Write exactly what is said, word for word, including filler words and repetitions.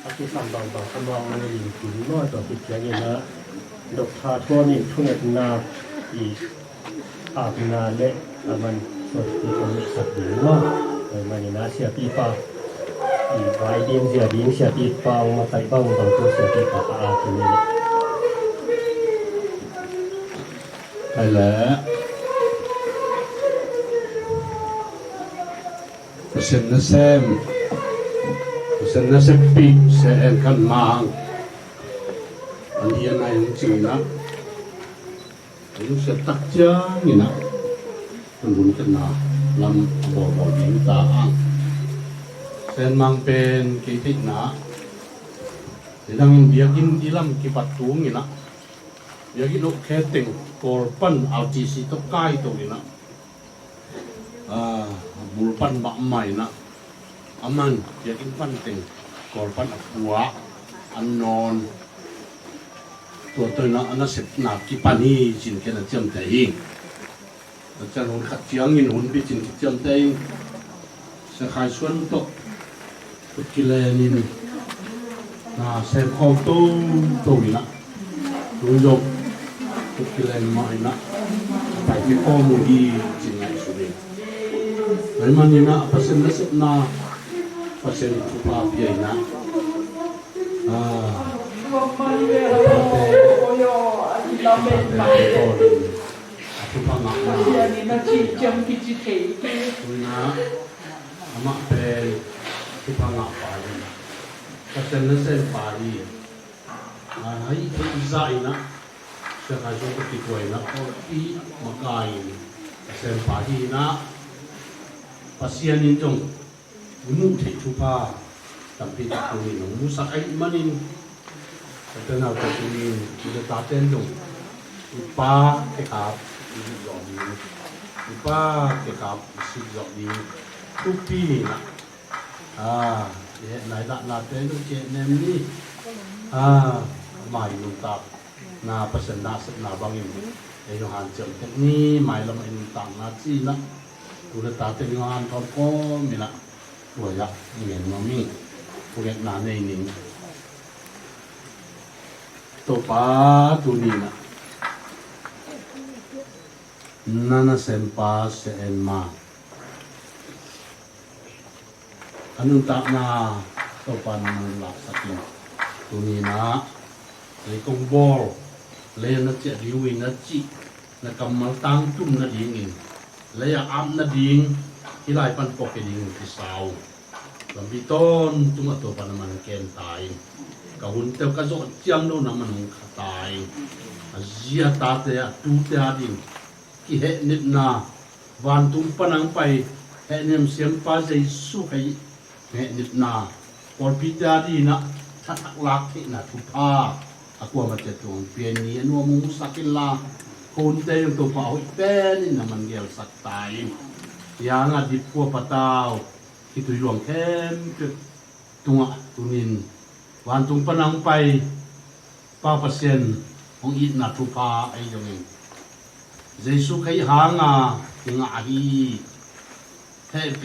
A kisam bangbang amau ngei in kin maw, tua khit chiangin a Doctor Thuam in thungetna i apna leh aman sawt i kon sak ding maw. Tua manin a siapipa i vai ding zia ding siapipa hong makaih bangbang tu siapipa ka a kin leh. Hai leh. Pasian nasem, Pasian nasem pi, se en kan mang. An hian nai hong ching na. Hong se tak chiang in a. Hun hun khat na lam bawl bawl ding ta ang. Sen mang pen kei theihna. Nidang in biakin i lam kipat tung in a. Biakin ok khe teng kol pan R T C toh kai tou in a. Ah, bul pan mahmah in a. Aman, biakin pan teng, kol pan a pua, a nawn. Tua tou in a, a nasepna kipan hi, chin ken a chiamteh hi. A chan hun khat chiangin hun bichin kichiamteh hi. Sia Khai Suan toh. Kut kilen in, na, sem khawm tou, tou in a. Tun zong, kut kilen mah in a. Pai ki khawm uh hi, chin ngaihsun in. Tua manin a, Pasian nasepna, Pasian thupha pia in a. Ah, thupha te, thupha te, thupha ngah na. Tun a, amah pen thupha ngah pa hi. Pasian nasem pa hi. A, hai, hai, za in a. Sia Khai Suan toh kituak in a. Aw, i makai in. Nasem pa hi in a. Pasian in zong. Muh theih thupha. Tampi tak tuni in. Musak ahih manin. Ka tanaute tuni in. Ka taten zong. I pa kekap. I zong. I pa kekap. I sik zong. I thupi in a. Ah, i heh nai dah na te nu che nem ni. Ah, mai nuntak na Pasian nasepna bangin. Ei zong hanciam tek ni, mailam ei nuntak na chi na. Tu leh ta te ni hanthawn khawm in a. Tua ya, ngen mah mi. Tua ya na nei ning. Toupa tuni in a. Na nasem pa se en ma. A nuntakna Toupa nang lak sak in. Tuni in a, lei kong bawl, lei na chiah ding uh in a chih, na kammal tangtun na ding in, lei a ap na ding, hilai pan pok ding in kisau. Lampi tawntung a Toupa na man ken ta in. Ka hun teuh ka zoh chiang deuh na man hong kha ta in. A zi a tate a tute a ding. Kihehnepna, vantung pan hong pai, hehnem siampa Jesu Khrist hehnepna, pawlpite a ding in a, thathak lak theihna thupha, a kuamah chiat tung pian ni a nuam hong sak in la, khonte zong Toupa hoih pen in na man gel sak ta in. Hiai a dip khua patau, khitui luang khempeuh tungah tuni in, vantung pan hong pai, Pa Pasian hong itna thupha ei zong in. Jesu Khrist hanga i ngah hi. Hehpih